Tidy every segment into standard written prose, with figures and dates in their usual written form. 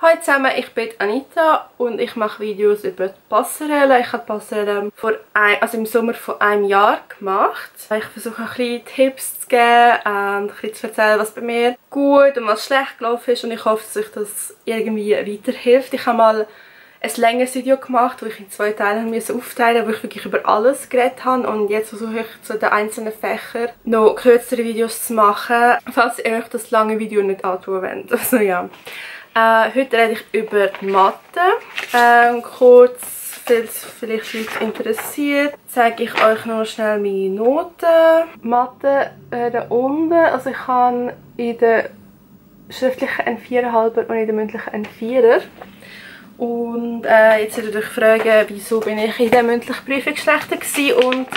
Hallo zusammen, ich bin Anita und ich mache Videos über die Passerelle. Ich habe die Passerelle im Sommer von einem Jahr gemacht. Ich versuche ein bisschen Tipps zu geben und ein bisschen zu erzählen, was bei mir gut und was schlecht gelaufen ist, und ich hoffe, dass euch das irgendwie weiterhilft. Ich habe mal ein längeres Video gemacht, wo ich in 2 Teile aufteilen musste, wo ich wirklich über alles geredet habe, und jetzt versuche ich zu den einzelnen Fächern noch kürzere Videos zu machen, falls ihr euch das lange Video nicht antun wollt. Also ja. Heute rede ich über die Mathe. Kurz, falls es vielleicht Leute interessiert, zeige ich euch noch schnell meine Noten. Mathe da unten, also ich habe in der schriftlichen einen 4,5er und in der mündlichen einen 4er. Und jetzt werdet ihr euch fragen, wieso bin ich in der mündlichen Prüfung schlechter gewesen, und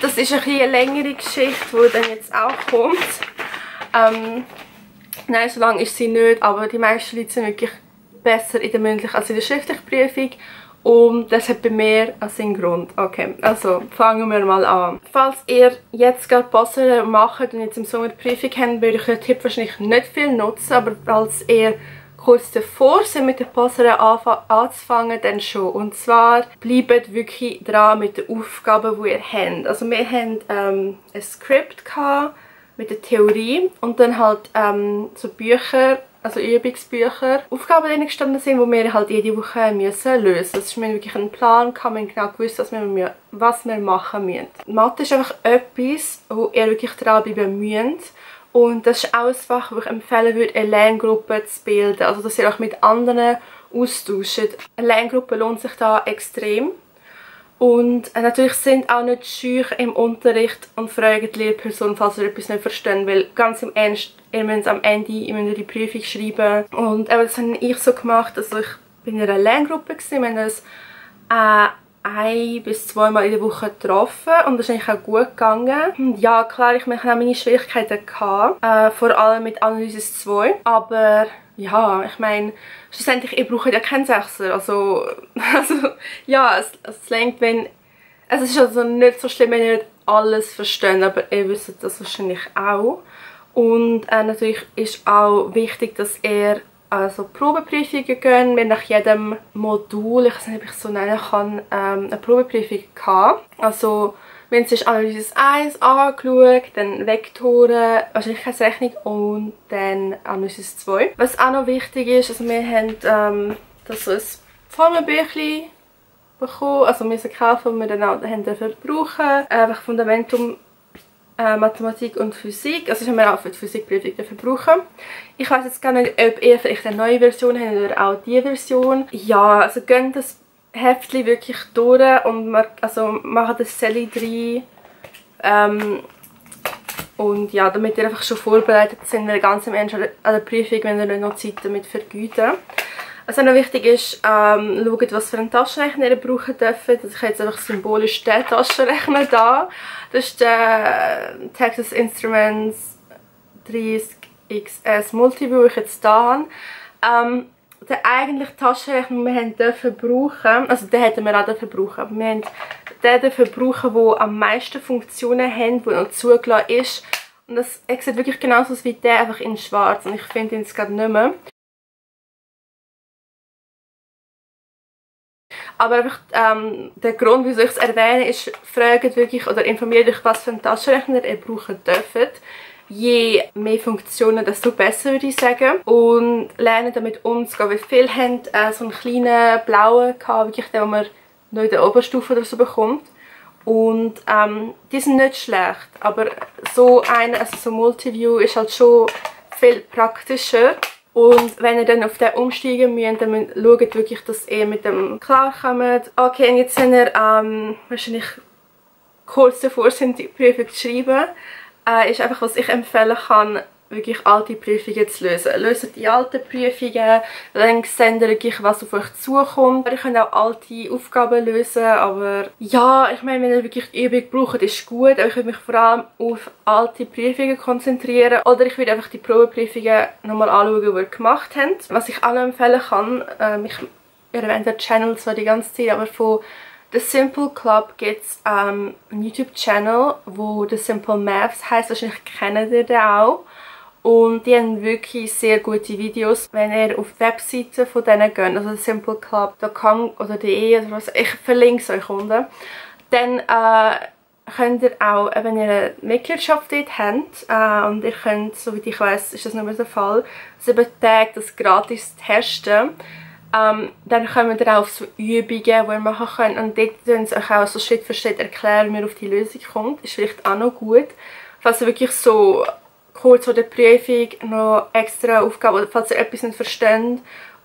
das ist ein bisschen eine längere Geschichte, die dann jetzt auch kommt. Nein, so lange ist sie nicht, aber die meisten Leute sind wirklich besser in der mündlichen als in der schriftlichen Prüfung. Und das hat bei mir einen Grund. Okay, also fangen wir mal an. Falls ihr jetzt gerade Passerelle macht und jetzt im Sommer die Prüfung habt, würde ich den Tipp wahrscheinlich nicht viel nutzen. Aber falls ihr kurz davor seid, mit der Passerelle anzufangen, dann schon. Und zwar bleibt wirklich dran mit den Aufgaben, die ihr habt. Also wir haben ein Skript gehabt mit der Theorie und dann halt so Bücher, also Übungsbücher, Aufgaben drin gestanden sind, die wir halt jede Woche müssen lösen. Das ist mir wirklich ein Plan, kann man genau gewusst, was wir machen müssen. Mathe ist einfach etwas, wo ihr wirklich dranbleiben müsst. Und das ist auch ein Fach, wo ich empfehlen würde, eine Lerngruppe zu bilden. Also dass ihr euch mit anderen austauscht. Eine Lerngruppe lohnt sich da extrem. Und natürlich sind auch nicht scheu im Unterricht und fragen die Lehrperson, falls ihr etwas nicht versteht, weil ganz im Ernst, ihr müsst am Ende die Prüfung schreiben. Und das habe ich so gemacht, also ich bin in einer Lerngruppe gewesen, wir haben uns 1 bis 2 Mal in der Woche getroffen und das ist eigentlich auch gut gegangen. Und ja, klar, ich habe auch meine Schwierigkeiten gehabt, vor allem mit Analysis 2, aber ja, ich meine, schlussendlich, ihr braucht ja keinen Sechser, also ja, es lenkt, wenn, es ist also nicht so schlimm, wenn ihr nicht alles versteht, aber ihr wisst das wahrscheinlich auch. Und natürlich ist auch wichtig, dass ihr also Probeprüfungen geht. Wir haben nach jedem Modul, ich weiß nicht, ob ich es so nennen kann, eine Probeprüfung gehabt. Also wenn es ist Analysis 1 angeschaut, dann Vektoren, Wahrscheinlichkeitsrechnung und dann Analysis 2. Was auch noch wichtig ist, also wir haben das so ein Formelbüchlein bekommen, also wir müssen kaufen und wir dann auch dafür brauchen. Einfach Fundamentum Mathematik und Physik, also das haben wir auch für die Physikprüfung dafür brauchen. Ich weiß jetzt gar nicht, ob ihr vielleicht eine neue Version habt oder auch diese Version. Ja, also gönnt das Heftchen wirklich durch und machen das Sally 3. Und ja, damit ihr einfach schon vorbereitet seid, weil ganz am Ende an der Prüfung, wenn ihr nicht noch Zeit damit vergeuden. Was auch noch wichtig ist, schaut, was für einen Taschenrechner ihr brauchen dürft. Also ich habe jetzt einfach symbolisch den Taschenrechner da. Das ist der Texas Instruments 30XS Multiview, den ich jetzt da habe. Den eigentlichen Taschenrechner, den wir dürfen brauchen, also den hätten wir auch dürfen brauchen, aber wir haben den dürfen brauchen, der am meisten Funktionen hat, der noch zugelassen ist. Und das sieht wirklich genauso aus wie der, einfach in schwarz, und ich finde ihn jetzt gerade nicht mehr. Aber einfach der Grund, wieso ich es erwähne, ist, fragt wirklich oder informiert euch, was für einen Taschenrechner ihr brauchen dürft. Je mehr Funktionen, desto besser, würde ich sagen. Und lernen damit umzugehen. Weil viele haben so einen kleinen blauen gehabt, wirklich den, den man noch in der Oberstufe oder so bekommt. Und die sind nicht schlecht, aber so einer, also so Multiview, ist halt schon viel praktischer. Und wenn ihr dann auf den umsteigen müsst, dann schaut wirklich, dass ihr mit dem klarkommt. Okay, und jetzt sind ihr wahrscheinlich kurz davor sind, die Prüfung zu schreiben. Ist einfach, was ich empfehlen kann, wirklich alte Prüfungen zu lösen. Löst die alten Prüfungen, dann seht ihr wirklich, was auf euch zukommt. Ihr könnt auch alte Aufgaben lösen, aber ja, ich meine, wenn ihr wirklich Übung braucht, ist gut. Aber ich würde mich vor allem auf alte Prüfungen konzentrieren. Oder ich würde einfach die Probeprüfungen nochmal anschauen, die ihr gemacht habt. Was ich auch noch empfehlen kann, ihr erwähnt den Channel zwar die ganze Zeit, aber von The Simple Club gibt es einen YouTube-Channel, wo The Simple Maths heisst. Wahrscheinlich kennt ihr den auch. Und die haben wirklich sehr gute Videos. Wenn ihr auf die Webseite von denen geht, also simpleclub.com oder .de oder was, ich verlinke es euch unten, dann könnt ihr auch, wenn ihr eine Mitgliedschaft dort habt, und ihr könnt, soweit ich weiss, ist das nicht mehr der Fall, 7 Tage das gratis testen, dann kommen wir auch auf so Übungen, die ihr machen könnt, und dort können sie euch auch so Schritt für Schritt erklären, wie man auf die Lösung kommt. Ist vielleicht auch noch gut, falls ihr wirklich so kurz vor der Prüfung noch extra Aufgaben, oder falls ihr etwas nicht versteht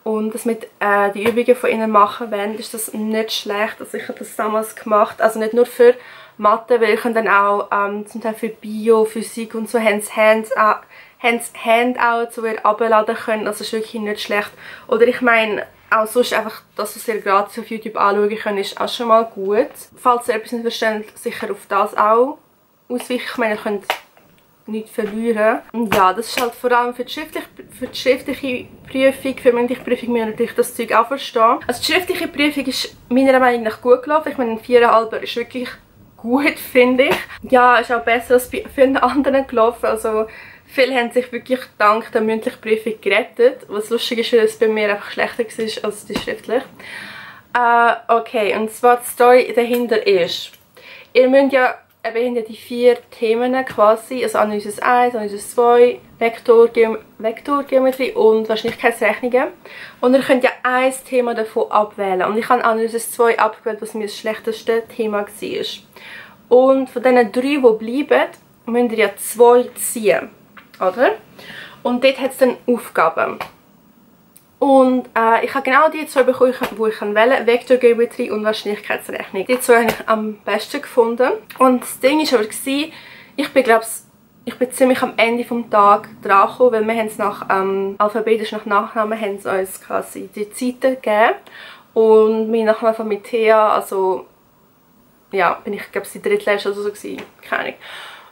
und das mit die Übungen von ihnen machen wollt, ist das nicht schlecht. Also ich habe das damals gemacht, also nicht nur für Mathe, weil ich dann auch zum Teil für Bio, Physik und so Handouts, die ihr abladen könnt, also ist wirklich nicht schlecht. Oder ich meine, auch sonst einfach, dass ihr gratis auf YouTube anschauen könnt, ist auch schon mal gut. Falls ihr etwas nicht versteht, sicher auf das auch ausweichen. Ich meine, ihr könnt nichts verlieren. Und ja, das ist halt vor allem für die schriftliche Prüfung. Für die mündliche Prüfung müssen wir natürlich das Zeug auch verstehen. Also die schriftliche Prüfung ist meiner Meinung nach gut gelaufen. Ich meine, ein 4,5 ist wirklich gut, finde ich. Ja, ist auch besser als bei vielen anderen gelaufen. Also viele haben sich wirklich dank der mündlichen Prüfung gerettet. Was lustig ist, weil es bei mir einfach schlechter war als die schriftlich. Okay, und zwar die Story dahinter ist, ihr müsst ja, wir haben ja die 4 Themen quasi, also Analysis 1, Analysis 2, Vektorgeometrie und Wahrscheinlichkeitsrechnungen. Und ihr könnt ja ein Thema davon abwählen. Und ich habe Analysis 2 abgewählt, was mir das schlechteste Thema war. Und von diesen 3, die bleiben, müsst ihr ja 2 ziehen. Oder? Und dort hat es dann Aufgaben. Und ich habe genau die 2 bekommen, die ich wählen, Vektorgeometrie und Wahrscheinlichkeitsrechnung. Die 2 habe ich am besten gefunden. Und das Ding war aber, ich bin ziemlich am Ende des Tages dran gekommen, weil wir haben es alphabetisch nach Nachnamen haben sie uns quasi die Zeiten gegeben. Und mein Nachname von Thea, also ja, bin ich glaube die drittletzte oder so gewesen, keine Ahnung.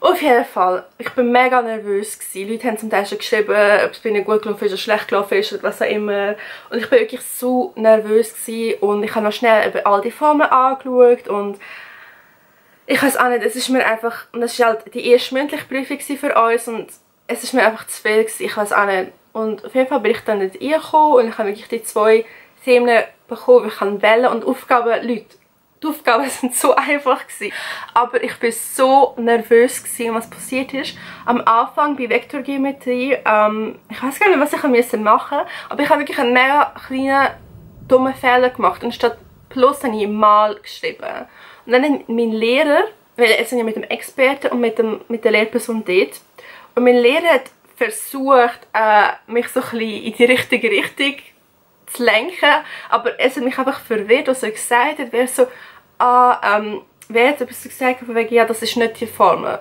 Auf jeden Fall, ich war mega nervös gewesen. Leute haben zum Teil schon geschrieben, ob es bei ihnen gut gelaufen ist oder schlecht gelaufen ist oder was auch immer. Und ich war wirklich so nervös gewesen und ich habe noch schnell über all die Formeln angeschaut und ich weiß auch nicht, es ist mir einfach, und das war halt die erste mündliche Prüfung für uns und es ist mir einfach zu viel gewesen, ich weiß auch nicht. Und auf jeden Fall bin ich dann nicht reingekommen und ich habe wirklich die 2 Themen bekommen, die ich wählen kann. Und Aufgaben, Leute, die Aufgaben waren so einfach gewesen. Aber ich war so nervös gewesen, was passiert ist. Am Anfang bei Vektorgeometrie, ich weiß gar nicht, was ich machen musste, aber ich habe wirklich einen mega kleinen, dummen Fehler gemacht. Und statt Plus habe ich mal geschrieben. Und dann hat mein Lehrer, weil er sind ja mit dem Experten und mit der Lehrperson dort, und mein Lehrer hat versucht, mich so ein bisschen in die richtige Richtung zu lenken, aber er hat mich einfach verwirrt, was er gesagt hat, wäre so, wer hat etwas gesagt, von wegen, ja, das ist nicht die Formel.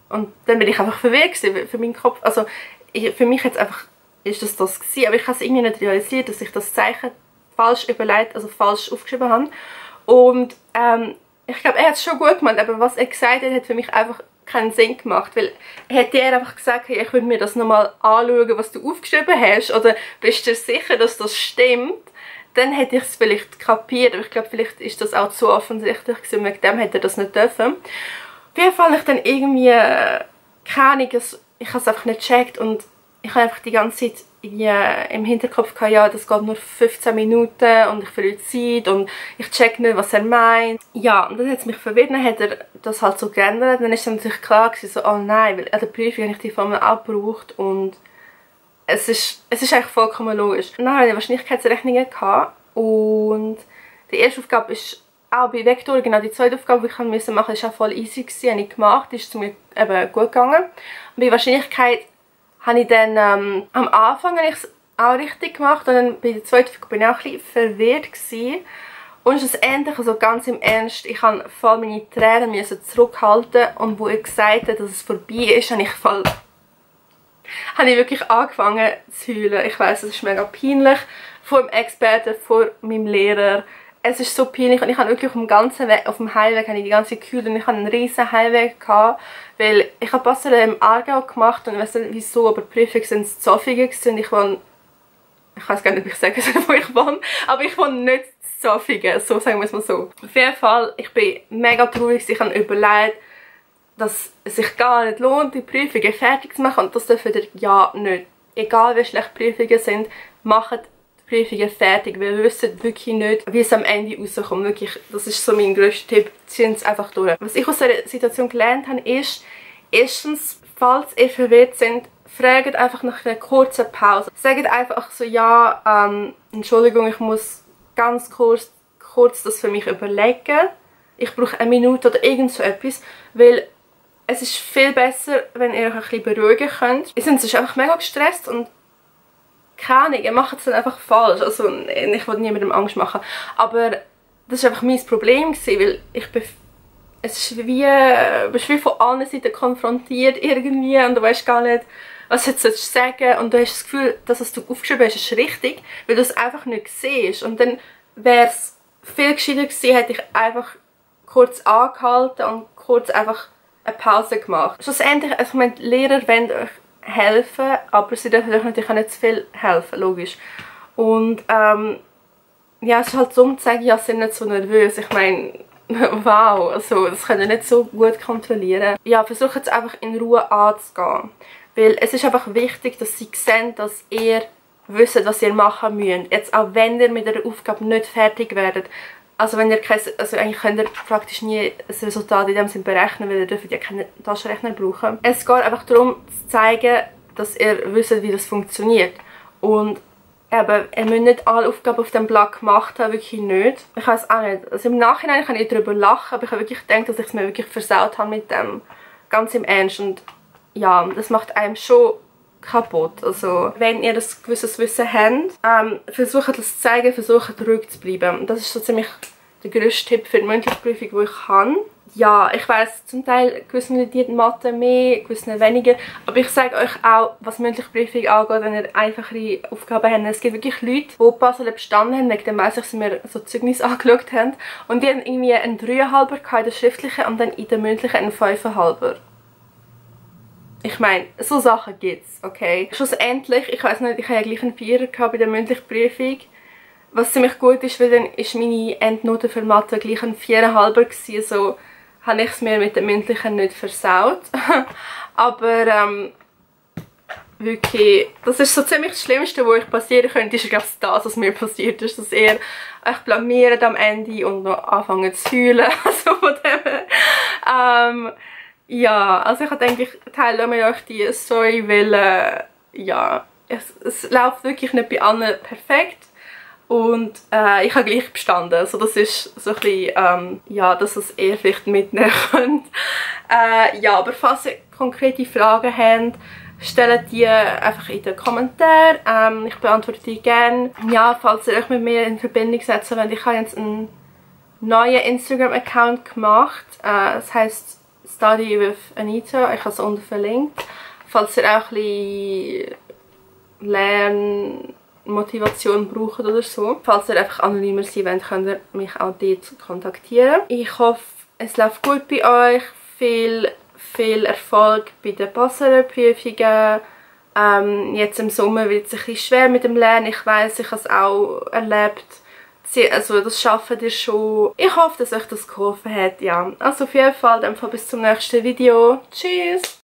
Und dann bin ich einfach verwirrt für meinen Kopf, also für mich jetzt einfach, ist das gewesen, aber ich habe es irgendwie nicht realisiert, dass ich das Zeichen falsch überlegt, also falsch aufgeschrieben habe. Und ich glaube, er hat es schon gut gemacht, aber was er gesagt hat, hat für mich einfach keinen Sinn gemacht, weil hätte er einfach gesagt, hey, ich würde mir das nochmal anschauen, was du aufgeschrieben hast, oder bist du sicher, dass das stimmt, dann hätte ich es vielleicht kapiert, aber ich glaube, vielleicht ist das auch zu offensichtlich gewesen, wegen dem hätte er das nicht dürfen. Auf jeden Fall habe ich dann irgendwie, keine Ahnung, ich habe es einfach nicht gecheckt und ich habe einfach die ganze Zeit im Hinterkopf gehabt, ja, das geht nur 15 Minuten und ich verliere Zeit und ich check nicht, was er meint. Ja, und dann hat es mich verwirrt, dann hat er das halt so geändert, dann ist dann natürlich klar gewesen, so, oh nein, weil an der Prüfung habe ich die Formel abgebraucht und es ist eigentlich vollkommen logisch. Dann hatte ich Wahrscheinlichkeitsrechnungen gehabt und die erste Aufgabe ist auch bei Vektoren, genau die zweite Aufgabe, die ich machen musste, ist auch voll easy gewesen, habe ich gemacht, die ist zu mir eben gut gegangen. Und bei Wahrscheinlichkeit habe ich dann am Anfang habe ich es auch richtig gemacht und dann bei der zweiten Folge bin ich auch ein bisschen verwirrt gewesen. Und schlussendlich, also ganz im Ernst, ich habe voll meine Tränen zurückhalten und wo er gesagt hat, dass es vorbei ist, habe ich wirklich angefangen zu heulen. Ich weiss, es ist mega peinlich, vor dem Experten, vor meinem Lehrer. Es ist so peinlich und ich habe wirklich auf dem ganzen Weg, auf dem Heimweg habe ich die ganze Kühle und ich hatte einen riesen Heimweg gehabt, weil ich habe Passere im Aargau gemacht und ich weiß nicht wieso, aber die Prüfungen sind in Zofingen und ich weiß gar nicht, ob ich sagen soll, wo ich wohne, aber ich wohne nicht in Zofingen, so sagen wir es mal so. Auf jeden Fall, ich bin mega traurig, ich habe überlegt, dass es sich gar nicht lohnt, die Prüfungen fertig zu machen, und das dürfen ihr ja nicht. Egal wie schlecht Prüfungen sind, macht die Prüfungen fertig, weil wir wissen wirklich nicht, wie es am Ende rauskommt. Wirklich, das ist so mein grösster Tipp, ziehen es einfach durch. Was ich aus dieser Situation gelernt habe, ist, erstens, falls ihr verwirrt seid, fragt einfach nach einer kurzen Pause. Sagt einfach so, ja, Entschuldigung, ich muss ganz kurz das für mich überlegen. Ich brauche eine Minute oder irgend so etwas, weil es ist viel besser, wenn ihr euch ein bisschen beruhigen könnt. Ihr seid sonst einfach mega gestresst und keine Ahnung, ihr macht es dann einfach falsch. Also ich will niemandem Angst machen, aber das war einfach mein Problem, weil es ist wie, du bist wie von allen Seiten konfrontiert irgendwie und du weißt gar nicht, was du jetzt sagen, und du hast das Gefühl, dass was du aufgeschrieben hast, ist richtig, weil du es einfach nicht siehst. Und dann wäre es viel gescheiter gewesen, hätte ich einfach kurz angehalten und kurz einfach eine Pause gemacht. Schlussendlich, also ich meine, die Lehrer wollen euch helfen, aber sie dürfen euch natürlich auch nicht zu viel helfen, logisch. Und ja, es ist halt so, um zu sagen, ja, sie sind nicht so nervös. Ich meine, wow, also das könnt ihr nicht so gut kontrollieren. Ja, versucht es einfach in Ruhe anzugehen. Weil es ist einfach wichtig, dass sie sehen, dass ihr wisst, was ihr machen müsst. Jetzt auch wenn ihr mit der Aufgabe nicht fertig werdet. Also wenn ihr also eigentlich könnt ihr praktisch nie das Resultat in dem Sinn berechnen, weil ihr dürft ja keinen Taschenrechner brauchen. Es geht einfach darum zu zeigen, dass ihr wisst, wie das funktioniert. Und eben, ihr müsst nicht alle Aufgaben auf dem Blatt gemacht haben, wirklich nicht. Ich weiß auch nicht. Also im Nachhinein kann ich darüber lachen, aber ich habe wirklich gedacht, dass ich es mir wirklich versaut habe mit dem. Ganz im Ernst. Und ja, das macht einem schon kaputt. Also, wenn ihr das gewisses Wissen habt, versucht das zu zeigen, versucht ruhig zu bleiben. Und das ist so ziemlich der grösste Tipp für die mündliche Prüfung, den ich kann. Ja, ich weiss, zum Teil gewissen die Mathe mehr, gewissen weniger. Aber ich sage euch auch, was mündliche Prüfung angeht, wenn ihr einfache Aufgaben habt. Es gibt wirklich Leute, die Basel bestanden haben, wegen dem weiss ich, dass sie mir so Zeugnis angeschaut haben. Und die haben irgendwie einen 3,5er in der schriftlichen und dann in der mündlichen einen 5,5er. Ich meine, so Sachen gibt's, okay? Schlussendlich, ich weiss nicht, ich habe ja gleich einen 4er bei der mündlichen Prüfung. Was ziemlich gut ist, weil dann ist meine Endnote für Mathe gleich ein 4,5er gewesen, so habe ich es mir mit dem mündlichen nicht versaut. Aber wirklich, das ist so ziemlich das Schlimmste, was euch passieren könnte, ist glaube ich das, was mir passiert ist, dass ihr euch blamiert am Ende und noch anfangen zu heulen. Also von dem ja, also ich denke, ich teile mit euch die Story, weil ja, es läuft wirklich nicht bei allen perfekt. Und ich habe gleich bestanden. Also das ist so ein bisschen, ja, dass ihr es eher vielleicht mitnehmen könnt. Ja, aber falls ihr konkrete Fragen habt, stellt die einfach in den Kommentaren. Ich beantworte die gerne. Ja, falls ihr euch mit mir in Verbindung setzen wollt, ich habe jetzt einen neuen Instagram-Account gemacht. Das heisst Study with Anita. Ich habe es unten verlinkt. Falls ihr auch ein bisschen Lernmotivation braucht oder so. Falls ihr einfach anonymer sein wollt, könnt ihr mich auch dort kontaktieren. Ich hoffe, es läuft gut bei euch. Viel Erfolg bei den Passerelle-Prüfungen. Jetzt im Sommer wird es ein bisschen schwer mit dem Lernen. Ich weiss, ich habe es auch erlebt. Also das schafft ihr schon. Ich hoffe, dass euch das geholfen hat. Ja, also auf jeden Fall, dann bis zum nächsten Video. Tschüss!